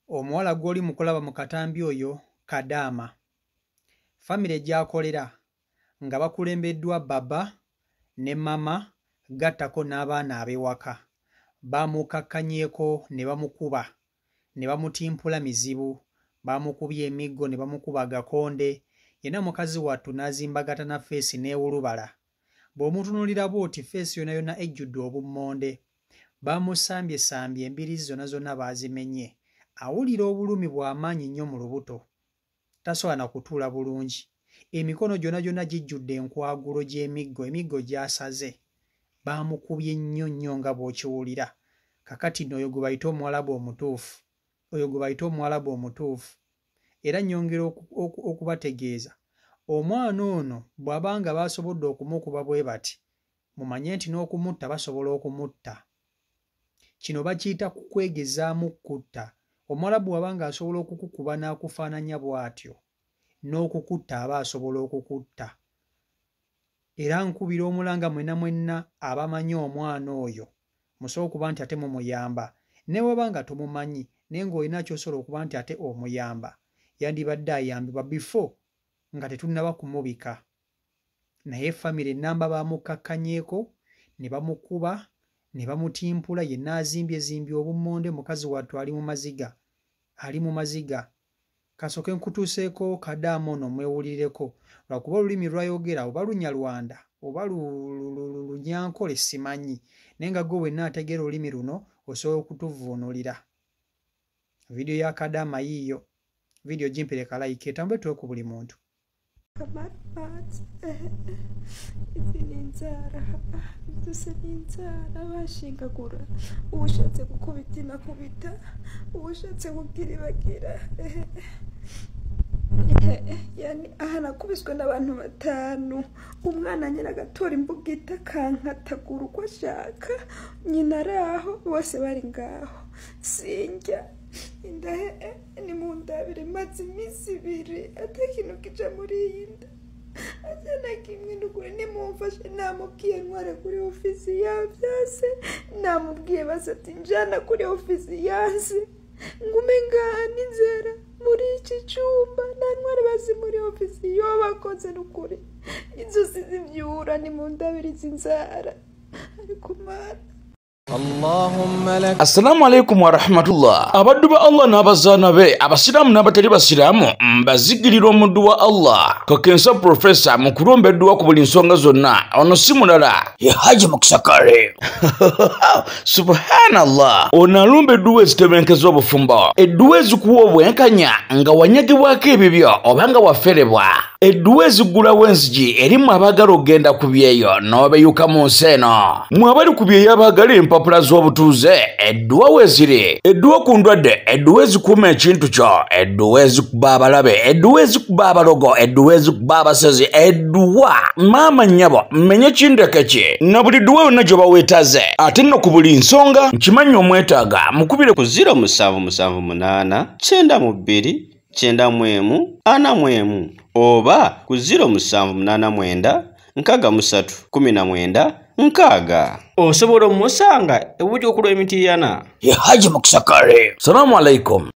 Omuwala gw'oli mu kulaba mu katambi oyo Kadaama. Famire gy'akolera nga bakulembeddwa Baba ne Mama gattako n'abaana ab'ewaka baamukakkanyeeko ne bamukuba ne bamutimpula mizibu. Baamukubye emiggo ne bamukuba agakonde yenna mukazi wattu n'azimbagatana ffeesi n'ewulubala. Bw'omutunuulira bw'oti ffeesi yonna yonna ejjudde obummonde. Baamusambyesambye embiriizi zonna zonna baazimenye. Awulira obulumi bwa maanyi nnyo mu lubuto. Tasobola na kutuula bulungi. Emikono gyonna gyonna gijjudde enkwagulo gy'emiggo, emiggo gy'asaze. Baamukubye nnyo nnyo nga bw'okiwulira. Kakati nno oyo gwe bayita Omuwalabu omutuufu. Oyo gwe bayita Omuwalabu omutuufu. Era nnyongera okubategeeza, omwana ono bw'aba nga baasobodde okumukuba bwe bati, mumanye nti n'okumutta basobola okumutta. Kino bakiyita kwegezaamu kutta. Omuwalabu bw'aba ng'asobola okukukuba n'akufaananya bw'atyo, n'okukutta aba asobola okukutta. Era nkubira omulanga mwenna mwenna abamanyi omwana oyo, musobola okuba nti ate mumuyamba. Ne bw'oba nga tomumanyi naye ng'olina ky'osobola okuba nti ate omuyamba, yandibadde ayambibwa before nga tetunnaba kumubika. Naye famire ennamba baamukakkanyeeko ne bamukuba ne bamutimpula yenna azimbyezimbye obummonde mukazi wattu ali mu maziga ali mu maziga. Kansooke nkutuuseeko Kadaama ono mwewulirireko lwakuba olulimi lw'ayogera oba Lunyarwanda oba Lunyankole simanyi naye nga ggwe wenna ategeera olulimi luno osobola okutuvvuunulira. Vidiyo ya Kadaama yiiyo. Vidiyo gimpere ka like etambule tuwe ku buli muntu. Izi ni inzara, zose ni inzara bashingagura, uwushatse gukubita inakubita, uwushatse kugira ibagira. Yani aha nakubiswe n'abantu batanu, umwana nyina agatora imbugita akankatagura uko ashaka, nyina ari aho, bose bari ngaho, sinjya inda ni mu ndabire maze iminsi ibiri ata kintu kija muri iyi nda, ata na kimwe. Nukuri nimumfashe, namubwiye ntware kuri ofisi yavyanse, namubwiye basi ati njana kuri ofisi yanse, ngume ngaha n'inzara muri iki cumba, nantware basi muri ofisi yo bakoze. Nukuri inzozi zivyura ni mu ndabire izi nzara, ariko Mana. Assalamu alaikum warahmatullah. Abaddu ba Allah n'abazaana be, abasiraamu n'abatali basiraamu, mbazigirira omuddu wa Allah kakensa Profesa mu kulomba edduwa ku buli nsonga zonna. Ono si mulala ye Haji Mukisakale. Subhanallah, ono alumba edduwa ezitebenkeza obufumbo, edduwa ezikuwa obwenkanya nga wanyagibwako ebibyo oba nga waferebwa, edduwa eziggulawo enzigi erimu abaagala okugenda ku byeyo n'obeyuka mu nsi eno. Mwe abali ku byeyo abaagala empapula z'obutuuze, edduwa weeziri, edduwa ku ndwadde, edduwa ezikuuma ekintu kyo, edduwa ezikuba abalabe, edduwa ezikuba abalogo, edduwa ezikuba abasezi, edduwa maama nnyabo mmenye kindeke ki na buli dduwa yonna gy'oba weetaze. Ate nno ku buli nsonga nkimanyi omwetaaga, mukubire ku 0778 92 91 41 oba ku 0789 63 19 60. Osobola omusanga ebujja okulwa emitiyana ye Haji Mukisakale. Salamu alaikum.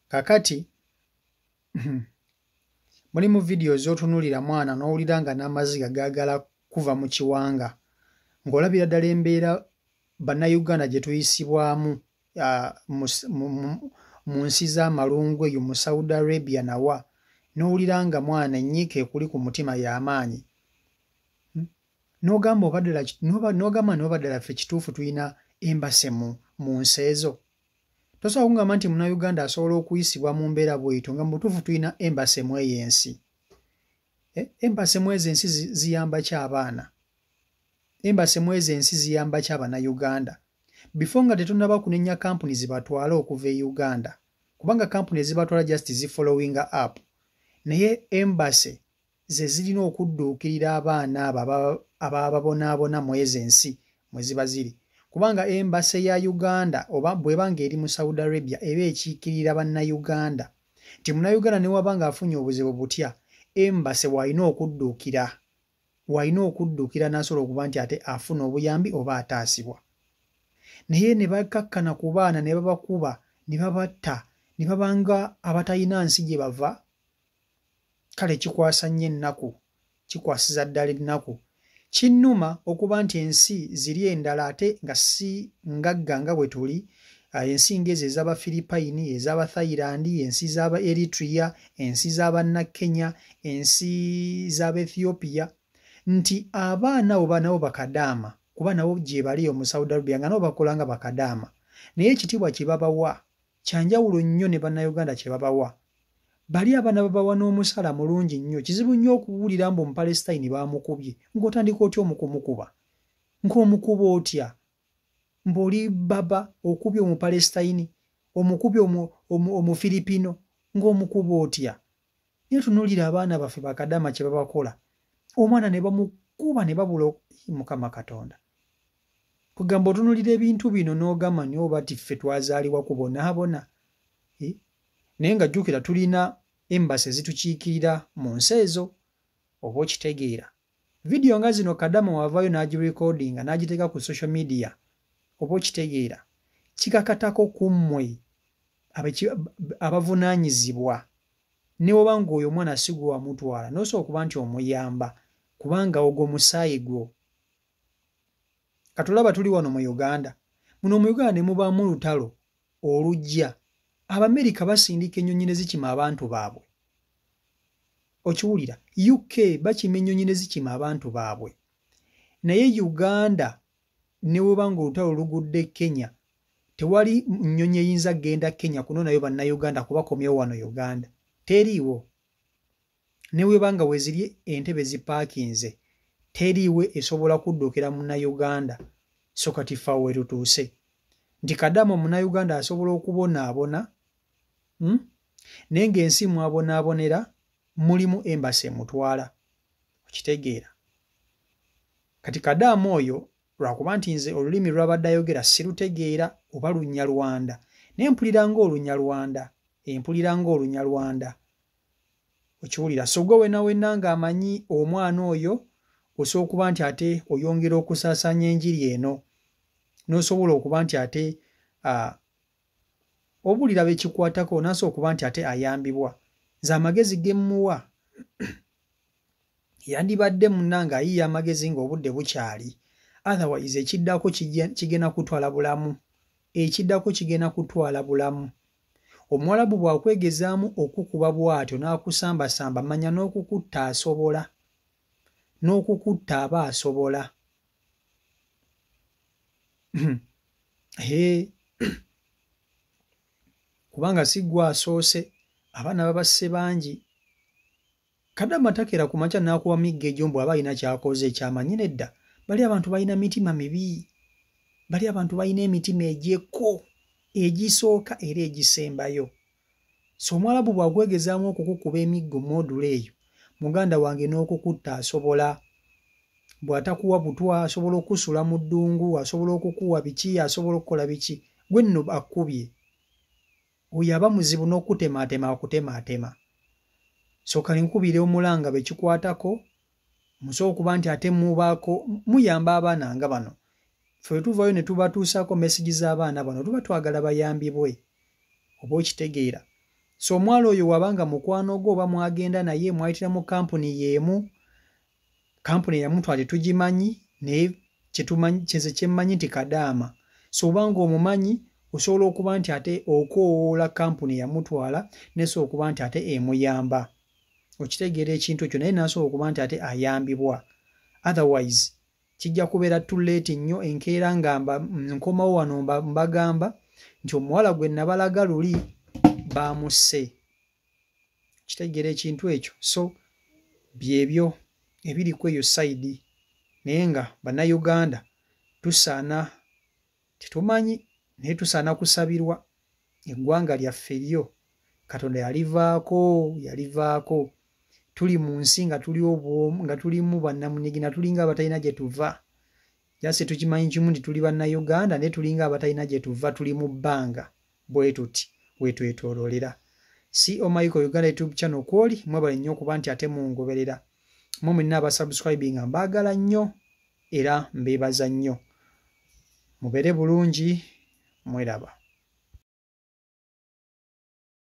Kakati mulimu vidiyo z'otunuulira mwana n'owulira nga n'amaziga gaagala kuva mu kiwanga, ng'olabira ddala embeera Bannayuganda gye tuyisibwamu mu nsi z'amalungu eyo mu Saudi Arabia nawa, n'owulira nga mwana ennyiike ekuli ku mutima y'amaanyi. N'ogamba n'oba ddala ffe kituufu tulina embase mu nsi ezo. Tosobola kungamba nti Munnayuganda asobola okuyisibwa mu mbeera bw'etyo nga mu butuufu tulina embase mu eyo ensi. Embase mu ezo ensi ziyamba ki abaana? Embase mu ezo ensi ziyamba ki Abannayuganda? Before nga tetunnaba kunenya kampuni zibatwala okuva e Uganda, kubanga kampuni ezibatwala just zifollowing up, naye embase ze zirina okudduukirira abaana abo abababonaabona mu ezo ensi mwe ziba ziri. Kubanga embase ya Uganda oba bw'eba ng'eri mu Saudi Arabia eba ekiikirira Bannayuganda. Nti Munnayuganda ne waba ng'afunye obuzibu butya, embase w'alina okudduukira, w'alina okuddukira n'asobola okuba nti ate afuna obuyambi oba ataasibwa. Naye ne bakkakkana ku baana ne babakuba ne babatta ne babanga abatalina nsi gye bava. Kale kikwasa nnyo ennaku, kikwasiza ddala ennaku. Kinnuma okuba nti ensi ziri endala ate nga si ngagga nga bwe tuli, ensi ng'ezo ez'Abafiripayini, ez'Abathailand, ensi z'aba Eritrea, ensi z'Abannakenya, ensi z'Abaethiopia, nti abaana abo nabo bakadaama, kuba nabo gye bali mu Saudi Arabia nga nabo bakola nga bakadaama. Naye ekitiibwa kye babawa kyanjawulo nnyo ne Bannayuganda kye babawa. Bali abaana babawa n'omusala mulungi nnyo. Kizibu nnyo okuwulira mbu Omupalesitayini baamukubye, ng'otandika otya omukumukuba? Ng'omukuba otya? Mbu oli baba okubye Omupalesitayini, omukubye Omufiripino, ng'omukuba otya? Naye tunuulira abaana baffe bakadaama kye babakola. Omwana ne bamukuba ne babula. Mukama Katonda. Kugamba otunuulira ebintu bino n'ogamba ni oba ti ffe twazaalibwa kubonaabona. Naye nga jjukira tulina embassy ezitukiikirira mu nsi ezo, oba okitegeera. Vidiyo nga zino Kadama wavaayo n'agirekodinga n'agiteeka ku social media, oba okitegeera. Kikakatako ku mmwe abavunaanyizibwa, ne bw'oba ng'oyo omwana si gwe wamutwala, n'osobola okuba nti omuyamba, kubanga ogwo musaayi gwo. Katulaba tuli wano mu Uganda. Muno mu Uganda ne mubaamu lutalo olujja. Abamerika basindika ennyonyi ne zikima abantu baabwe. Okiwulira? UK bakima ennyonyi ne zikima abantu baabwe. Naye Uganda ne bw'oba ng'olutalo lugudde Kenya, tewali nnyonyi eyinza kugenda Kenya kunonayo Bannayuganda kubakomyawo wano Uganda. Teriiwo. Ne bw'eba nga weeziri entebe zipaakinze, teriiwo esobola kuddukira Munnayuganda. So kati ffe awo we tutuuse. Nti Kadaama Omunnayuganda asobola okubonaabona, naye ng'ensi mwabonaabonera mulimu embassy emutwala. Okitegeera? Kati Kadaama oyo lwakuba nti nze olulimi lw'abadde ayogera sirutegeera oba Lunyarwanda, naye mpulira ng'Olunyarwanda, mpulira ng'Olunyarwanda. Okiwulira? So gwe wenna wenna ng'amanyi omwana oyo, osobola okuba nti ate oyongera okusaasaanya enjiri eno, n'osobola okuba nti ate obuulira bekikwatako, n'asobola okuba nti ate ayambibwa. Nze amagezi ge mmuwa yandibadde munnange ayiiya amagezi ng'obudde bukyali. Otherwise ekiddako kigenda kutwala bulamu. Ekiddako kigenda kutwala bulamu. Omuwalabu bw'akwegezaamu okukuba bw'atyo n'akusambasamba, manya n'okukutta asobola. N'okukutta aba asobola. Kubanga si ggwe asoose, abaana babasse bangi. Kadama takeera ku makya n'akuba miggo egyo mbu aba alina ky'akoze ekyamanyi nedda. Bali abantu balina mitima mibi. Bali abantu balina emitima egy'ekko, egisooka era egisembayo. So omuwalabu bw'akwegezaamu okukukuba emiggo modula eyo, muganda wange n'okukutta asobola. Bw'atakuwa butwa asobola okukusula mu ddungu, asobola okukuwa biki, asobola okukola biki. Gwe nno akkubye. Oyo aba muzibu n'okutemaatema akutemaatema. So kale nkubira omulanga be kikwatako, musobola okuba nti ate mubaako muyamba abaana nga bano. Ffe tuvaayo ne tubatuusaako mesigi z'abaana bano, tuba twagala bayambibwe. Oba okitegeera. So omwala oyo wabanga mukwano gwo oba mwagenda naye mwayitira mu kampuni y'emu, kampuni eyamutwala tetugimanyi, naye kyeze kyemmanyi nti Kadaama. So obanga omumanyi, osobola okuba nti ate okoowoola kampuni eyamutwala n'esobola okuba nti ate emuyamba. Okitegeera ekintu ekyo, naye n'asobola okuba nti ate ayambibwa. Otherwise kijja kubeera too late nnyo. Enkeera nga nkomawo wano mbagamba nti omuwala gwe nabalaga luli baamusse. Kitegeera ekintu ekyo. So byebyo ebiri ku eyo sayidi. Naye nga Bannayuganda tusaana, tetumanyi, naye tusaana kusabirwa. Eggwanga lyaffe lyo Katonda yalivaako, yalivaako. Tuli mu nsi nga tuli obwomu, nga tulimu bannamunigina, tulinga abatalina gye tuva. Jase tukimanyi kimu nti tuli Bannayuganda, naye tulinga abatalina gye tuva, tuli mu bbanga bwe tuti wetwetooloolera. CO Michael Uganda YouTube channel kwoli, mwebale nnyo okuba nti ate mungoberera. Mmwe mwenna abasubscribinga mbaagala nnyo era mbeebaza nnyo. Mubeere bulungi, mweraba.